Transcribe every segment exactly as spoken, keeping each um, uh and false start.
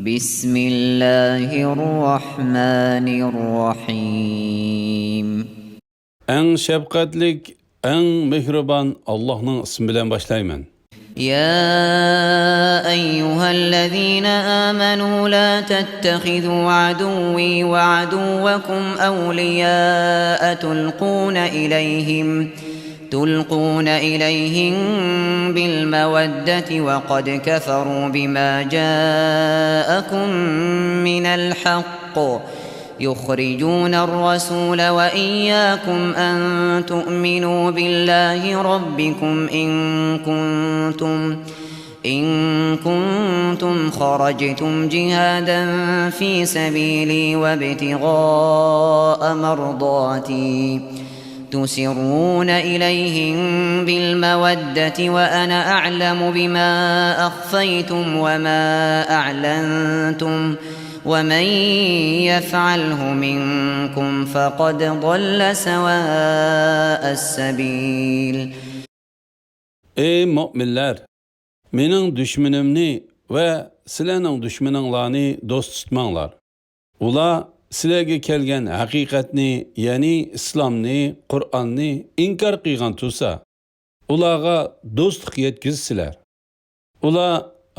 بسم الله الرحمن الرحيم. ئەڭ شەپقەتلىك، ئەڭ مېھرىبان ئاللاھنىڭ ئىسمى بىلەن باشلايمەن. يا أيها الذين آمنوا لا تتخذوا عدوي وعدوكم أولياء تلقون إليهم تلقون إليهم بالمودة وقد كفروا بما جاءكم من الحق يخرجون الرسول وإياكم أن تؤمنوا بالله ربكم إن كنتم إن كنتم خرجتم جهادا في سبيلي وابتغاء مرضاتي تسرون إليهم بالمودة وأنا أعلم بما أخفيتم وما أعلنتم ومن يفعله منكم فقد ضل سواء السبيل. ئەي مۆمىنلەر! مېنىڭ دۈشمىنىمنى ۋە سىلەرنىڭ دۈشمىنىڭلارنى دوست تۇتماڭلار. ئۇلار سىلەرگە كەلگەن ھەقىقەتنى، يەنى ئىسلامنى، قۇرئاننى ئىنكار قىلغان تۇرسا، ئۇلارغا دوستلۇق يەتكۈزسىلەر. ئۇلار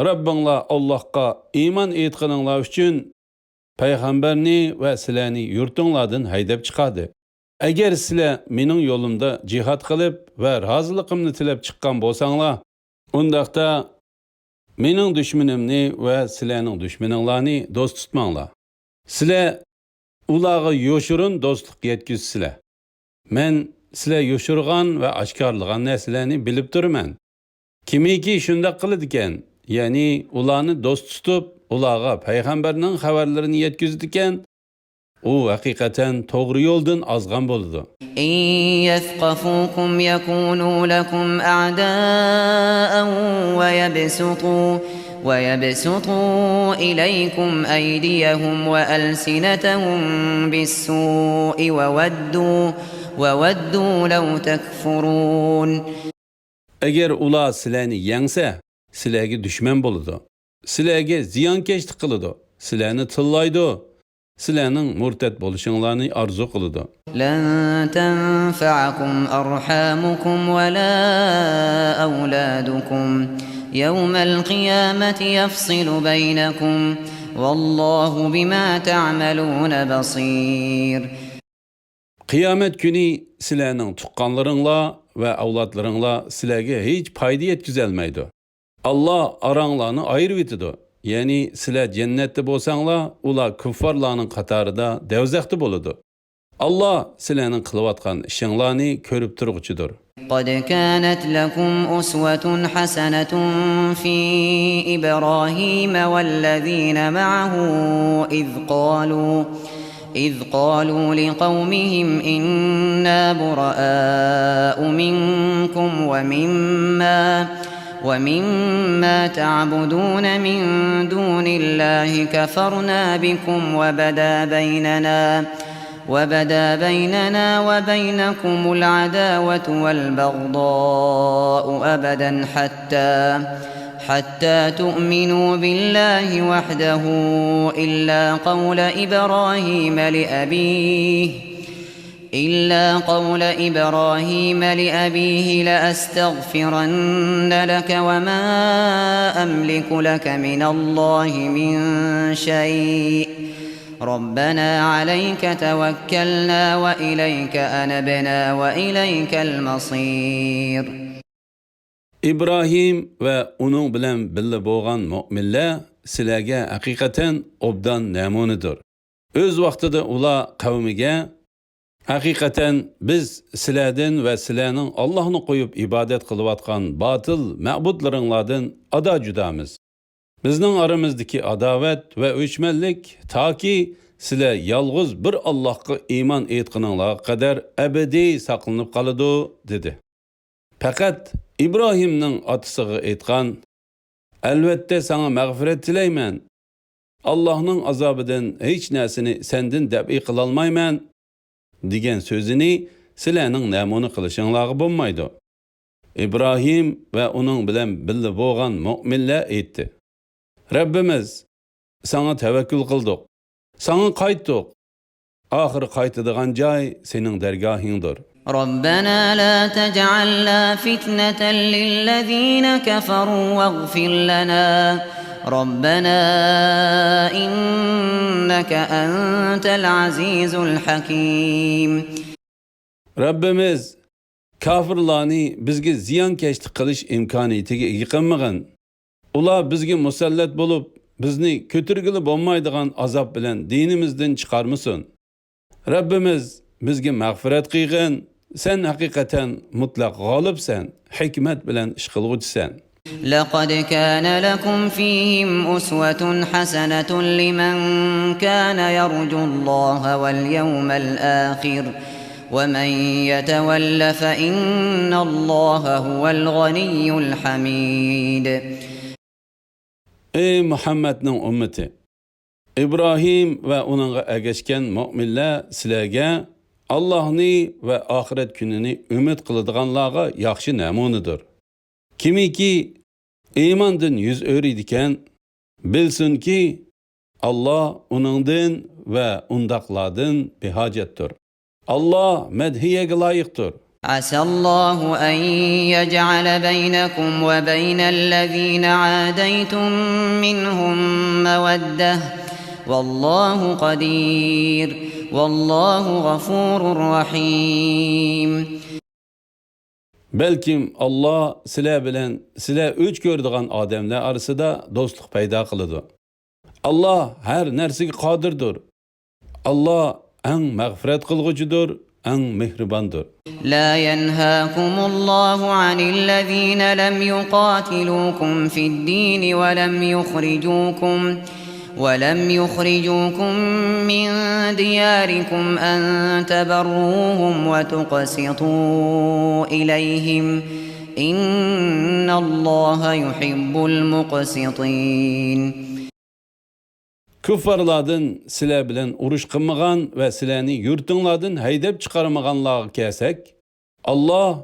رەببىڭلار ئاللاھقا ئىمان ئېيتقىنىڭلار ئۈچۈن پەيغەمبەرنى ۋە سىلەرنى يۇرتۇڭلاردىن ھەيدەپ چىقاردى. ئەگەر سىلەر مېنىڭ يولۇمدا جىھاد قىلىپ ۋە رازىلىقىمنى تىلەپ چىققان بولساڭلار، ئۇنداقتا مېنىڭ دۈشمىنىمنى ۋە سىلەرنىڭ دۈشمىنىڭلارنى دوست تۇتماڭلار. سىلەر ئۇلارغا يوشۇرۇن دوستلۇق يەتكۈزىسىلەر. مەن سىلەر يوشۇرغان ۋە ئاشكارىلىغان نەرسىلەرنى بىلىپ تۇرىمەن. كىمكى شۇنداق قىلىدىكەن، يەنى ئۇلارنى دوست تۇتۇپ، ئۇلارغا پەيغەمبەرنىڭ خەۋەرلىرىنى يەتكۈزىدىكەن، ئۇ ھەقىقەتەن توغرا يولدىن ئازغان بولىدۇ. إن يثقفوكم يكونوا لكم أعداء ويبسطوا ويبسطوا إليكم أيديهم وألسنتهم بالسوء وودوا وودوا لو تكفرون. ئەگەر ئۇلار سىلەرنى يەڭسە، سىلەرگە دۈشمەن بولىدۇ، سىلەرگە زىيانكەشلىك قىلىدۇ، سىلەرنى تىللايدۇ، سىلەرنىڭ مۇرتەت بولۇشۇڭلارنى ئارزۇ قىلىدۇ. لن تنفعكم أرحامكم ولا أولادكم يوم القيامة يفصل بينكم والله بما تعملون بصير. قىيامەت كۈنى سىلەرنىڭ تۇغقانلىرىڭلار ۋە ئەۋلادلىرىڭلار سىلەرگە ھېچ پايدا يەتكۈزەلمەيدۇ. ئاللا ئاراڭلارنى ئايرىۋېتىدۇ. يەنى سىلەر جەننەتتە بولساڭلار، ئۇلار كۇففارلارنىڭ قاتارىدا دەۋزەختە بولىدۇ. ئاللا سىلەرنىڭ قىلىۋاتقان ئىشىڭلارنى كۆرۈپ تۇرغۇچىدۇر. قد كانت لكم أسوة حسنة في إبراهيم والذين معه إذ قالوا إذ قالوا لقومهم إنا براء منكم ومما ومما تعبدون من دون الله كفرنا بكم وبدا بيننا وبدا بيننا وبينكم العداوة والبغضاء أبدا حتى حتى تؤمنوا بالله وحده إلا قول إبراهيم لأبيه إلا قول إبراهيم لأبيه لأستغفرن لك وما أملك لك من الله من شيء ربنا عليك توكلنا وإليك أنبنا وإليك المصير. ئىبراھىم ۋە ئۇنىڭ بىلەن بىللە بولغان مۆمىنلەر سىلەرگە ھەقىقەتەن ئوبدان نەمۇنىدۇر. ئۆز ۋاقتىدا ئۇلار قەۋمىگە، ھەقىقەتەن بىز سىلەردىن ۋە سىلەرنىڭ ئاللاھنى قويۇپ ئىبادەت قىلىۋاتقان باتىل مەبۇدلىرىڭلاردىن ئادا جۇدامىز. بىزنىڭ ئارىمىزدىكى ئاداۋەت ۋە ئۆچمەنلىك تاكى سىلەر يالغۇز بىر ئاللاھقا ئىمان ئېيتقىنىڭلارغا قەدەر ئەبەدىي ساقلىنىپ قالىدۇ، دېدى. پەقەت ئىبراھىمنىڭ ئاتىسىغا ئېيتقان، ئەلۋەتتە ساڭا مەغپىرەت تىلەيمەن، ئاللاھنىڭ ئازابىدىن ھېچ نەرسىنى سەندىن دەپئى قىلالمايمەن، دېگەن سۆزىنى سىلەرنىڭ نەمۇنە قىلىشىڭلارغا بولمايدۇ. ئىبراھىم ۋە ئۇنىڭ بىلەن بىللە بولغان مۆمىنلەر ئېيتتى، رەببىمىز، ساڭا تەۋەككۈل قىلدۇق. ساڭا قايتتۇق. ئاخىر قايتىدىغان جاي سېنىڭ دەرگاھىڭدۇر. ربنا لا تجعلنا فتنة للذين كفروا واغفر لنا ربنا إنك أنت العزيز الحكيم. رەببىمىز، كاپىرلارنى بىزگە زىيانكەشلىك قىلىش ئىمكانىيىتىگە ئىگە قىلمىغىن. ئۇلار بىزگە مۇسەللەت بولۇپ، بىزنى كۆتۈرگىلى بولمايدىغان ئازاب بىلەن دىنىمىزدىن چىقارمىسۇن. رەببىمىز، بىزگە مەغپىرەت قىلغىن، سەن ھەقىقەتەن مۇتلەق غالىبسەن، ھېكمەت بىلەن ئىش قىلغۇچىسەن. لقد كان لكم فيهم أسوة حسنة لمن كان يرجو الله واليوم الآخر ومن يتول فإن الله هو الغني الحميد. ئەي مۇھەممەدنىڭ ئۈممىتى! ئىبراھىم ۋە ئۇنىڭغا ئەگەشكەن مۆمىنلەر سىلەرگە ئاللاھنى ۋە ئاخىرەت كۈنىنى ئۈمىد قىلىدىغانلارغا ياخشى نەمۇنىدۇر. كىمكى ئىماندىن يۈز ئۆرۈيدىكەن، بىلسۇنكى، ئاللاھ ئۇنىڭدىن ۋە ئۇنداقلاردىن بىھاجەتتۇر. ئاللاھ مەدھىيەگە لايىقتۇر. عسى الله أن يجعل بينكم وبين الذين عاديتم منهم مودة والله قدير والله غفور رحيم. بەلكىم ئاللاھ سىلەر بىلەن سىلەر ئۆچ كۆرىدىغان ئادەملەر ئارىسىدا دوستلۇق پەيدا قىلىدۇ. ئاللاھ ھەر نەرسىگە قادىردۇر. ئاللاھ ئەڭ مەغپىرەت قىلغۇچىدۇر، ئەڭ مېھرىباندۇر. لا ينهاكم الله عن الذين لم يقاتلوكم في الدين ولم يخرجوكم ولم يخرجوكم من دياركم أن تبروهم وتقسطوا إليهم إن الله يحب المقسطين. كۇففارلاردىن سىلەر بىلەن ئۇرۇش قىلمىغان ۋە سىلەرنى يۇرتۇڭلاردىن ھەيدەپ چىقارمىغانلارغا كەلسەك، ئاللاھ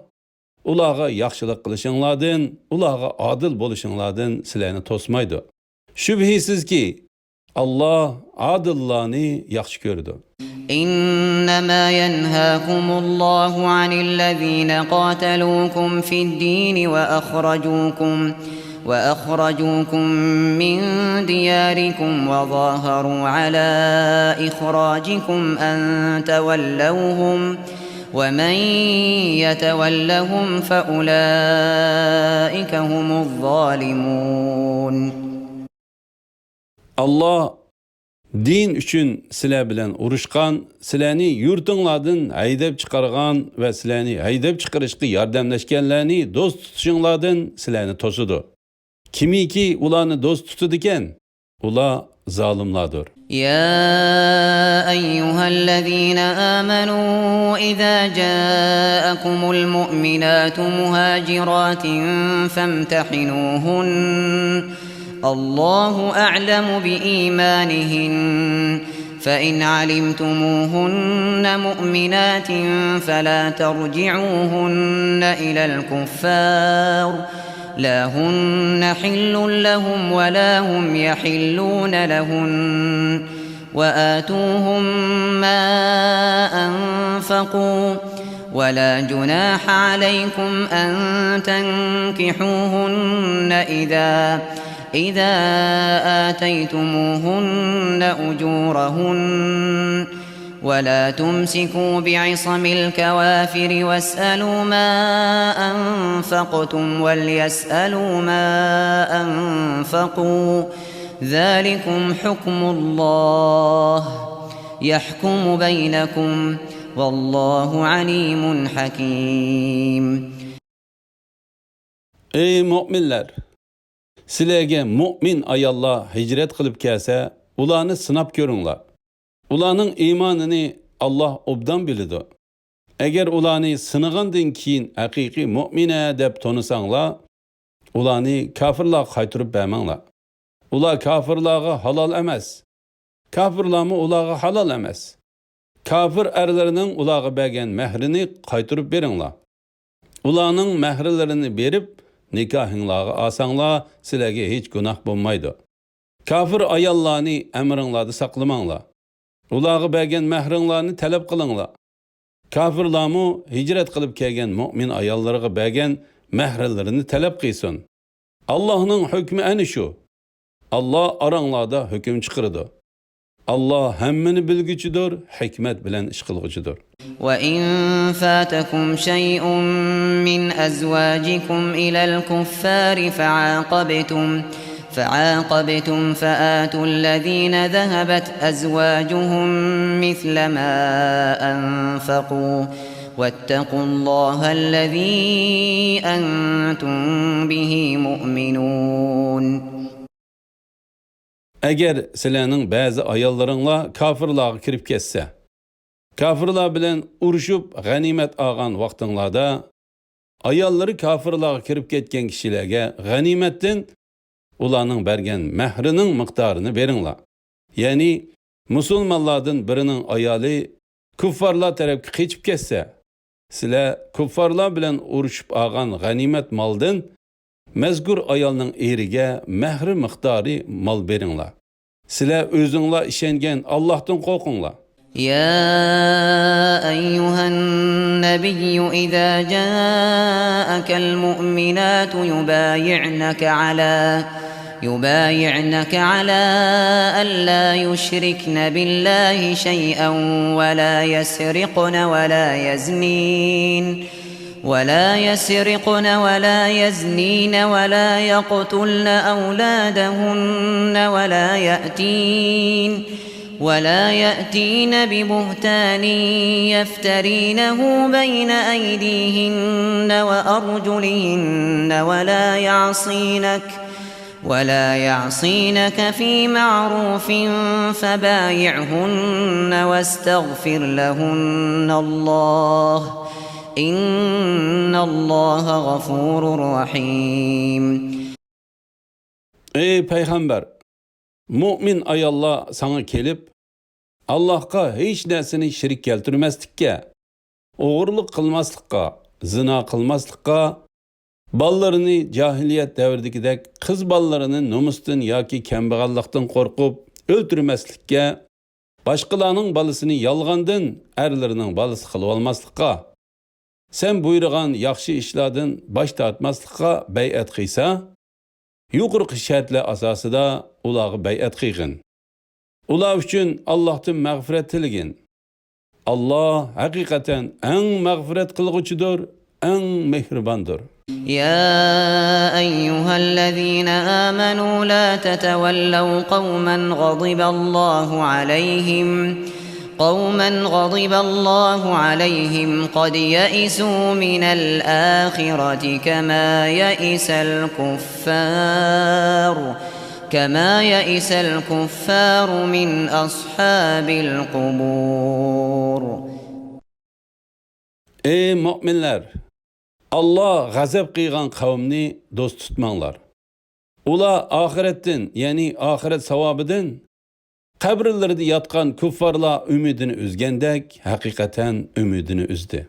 ئۇلارغا ياخشىلىق قىلىشىڭلاردىن، ئۇلارغا ئادىل بولۇشۇڭلاردىن سىلەرنى توسمايدۇ. شۈبھىسىزكى، ئاللاھ ئادىللارنى ياخشى كۆرىدۇ. إنما ينهاكم الله عن الذين قاتلوكم في الدين وأخرجوكم وأخرجوكم من دياركم وظاهروا على إخراجكم أن تولوهم ومن يتولهم فأولئك هم الظالمون. ئاللاھ دىن ئۈچۈن سىلەر بىلەن ئۇرۇشقان، سىلەرنى يۇرتۇڭلاردىن ھەيدەپ چىقارغان ۋە سىلەرنى ھەيدەپ چىقىرىشقا ياردەملەشكەنلەرنى دوست تۇتۇشۇڭلاردىن سىلەرنى توسىدۇ. كىمكى ئۇلارنى دوست تۇتىدىكەن، ئۇلار زالىملاردۇر. يا أيها الذين آمنوا إذا جاءكم المؤمنات مهاجرات فامتحنوهن الله أعلم بإيمانهن فإن علمتموهن مؤمنات فلا ترجعوهن إلى الكفار لا هن حل لهم ولا هم يحلون لهن وآتوهم ما أنفقوا ولا جناح عليكم أن تنكحوهن إذا إذا آتيتموهن أجورهن ولا تمسكوا بعصم الكوافر واسألوا ما أنفقتم وليسألوا ما أنفقوا ذلكم حكم الله يحكم بينكم والله عليم حكيم. ئەي مۆمىنلەر! سىلەرگە مۆمىن ئاياللار ھىجرەت قىلىپ كەلسە، ئۇلارنى سىناپ كۆرۈڭلار. ئۇلارنىڭ ئىمانىنى ئاللاھ ئوبدان بىلىدۇ. ئەگەر ئۇلارنى سىنىغاندىن كېيىن ھەقىقىي مۆمىنە دەپ تونۇساڭلار، ئۇلارنى كاپىرلارغا قايتۇرۇپ بەرمەڭلار. ئۇلار كاپىرلارغا ھالال ئەمەس. كاپىرلارمۇ ئۇلارغا ھالال ئەمەس. كاپىر ئەرلىرىنىڭ ئۇلارغا بەرگەن مەھرىنى قايتۇرۇپ بېرىڭلار. ئۇلارنىڭ مەھرىلىرىنى بېرىپ، نىكاھىڭلارغا ئالساڭلار، سىلەرگە ھېچ گۇناھ بولمايدۇ. كاپىر ئاياللارنى ئەمرىڭلاردا ساقلىماڭلار. ئۇلارغا بەرگەن مەھرىڭلارنى تەلەپ قىلىڭلار. كاپىرلارمۇ ھىجرەت قىلىپ كەلگەن مۆمىن ئاياللىرىغا بەرگەن مەھرىلىرىنى تەلەپ قىلسۇن. ئاللاھنىڭ ھۆكمى ئەنە شۇ. ئاللاھ ئاراڭلاردا ھۆكۈم چىقىرىدۇ. ئاللاھ ھەممىنى بىلگۈچىدۇر، ھېكمەت بىلەن ئىش قىلغۇچىدۇر. وإن فاتكم شيء من أزواجكم إلى الكفار فعاقبتم فعاقبتم فآتوا الذين ذهبت أزواجهم مثل ما أنفقوا واتقوا الله الذي أنتم به مؤمنون. ئەگەر سىلەرنىڭ بەزى ئاياللىرىڭلار كاپىرلارغا كىرىپ كەتسە، كاپىرلار بىلەن ئۇرۇشۇپ غەنىيمەت ئالغان ۋاقتىڭلاردا، ئاياللىرى كاپىرلارغا كىرىپ كەتكەن كىشىلەرگە غەنىيمەتتىن ئۇلارنىڭ بەرگەن مەھرىنىڭ مىقدارىنى بېرىڭلار. يەنى مۇسۇلمانلاردىن بىرىنىڭ ئايالى كۇففارلار تەرەپكە قېچىپ كەتسە، سىلەر كۇففارلار بىلەن ئۇرۇشۇپ ئالغان غەنىيمەت مالدىن مەزكۇر ئايالنىڭ ئېرىگە مەھرى مىقدارى مال بېرىڭلار. سىلەر ئۆزۈڭلار ئىشەنگەن ئاللاھتىن قورقۇڭلار. يا أيها النبي إذا جاءك المؤمنات يبايعنك على يبايعنك على أن لا يشركن بالله شيئا ولا يسرقن ولا يزنين ولا يسرقن ولا يزنين ولا يقتلن أولادهن ولا يأتين ولا يأتين ببهتان يفترينه بين أيديهن وأرجلهن ولا يعصينك ولا يعصينك في معروف فبايعهن واستغفر لهن الله إن الله غفور رحيم. ئەي پەيغەمبەر، مۆمىن ئاياللار ساڭا كېلىپ، ئاللاھقا ھېچ نەرسىنى شېرىك كەلتۈرمەسلىككە، ئوغرىلىق قىلماسلىققا، زىنا قىلماسلىققا، بالىلىرىنى جاھىلىيەت دەۋرىدىكىدەك قىز بالىلىرىنى نومۇستىن ياكى كەمبەغەللىكتىن قورقۇپ ئۆلتۈرمەسلىككە، باشقىلارنىڭ بالىسىنى يالغاندىن ئەرلىرىنىڭ بالىسى قىلىۋالماسلىققا، سەن بۇيرۇغان ياخشى ئىشلاردىن باش تارتماسلىققا بەيئەت قىلسا، يۇقىرىقى شەرتلەر ئاساسىدا ئۇلارغا بەيئەت قىلغىن. ئۇلار ئۈچۈن ئاللاھتىن مەغپىرەت تىلىگىن. ئاللاھ ھەقىقەتەن ئەڭ مەغپىرەت قىلغۇچىدۇر، ئەڭ مېھرىباندۇر. يا أيها الذين آمنوا لا تتولوا قوما غضب الله عليهم قوما غضب الله عليهم قد يئسوا من الآخرة كما يئس الكفار كما يئس الكفار من أصحاب القبور. ئەي مۆمىنلەر! ئاللاھ غەزەپ قىلغان قەۋمنى دوست تۇتماڭلار. ئۇلار ئاخىرەتتىن، يەنى ئاخىرەت ساۋابىدىن، قەبرىلىرىدە ياتقان كۇففارلار ئۈمىدىنى ئۈزگەندەك، ھەقىقەتەن ئۈمىدىنى ئۈزدى.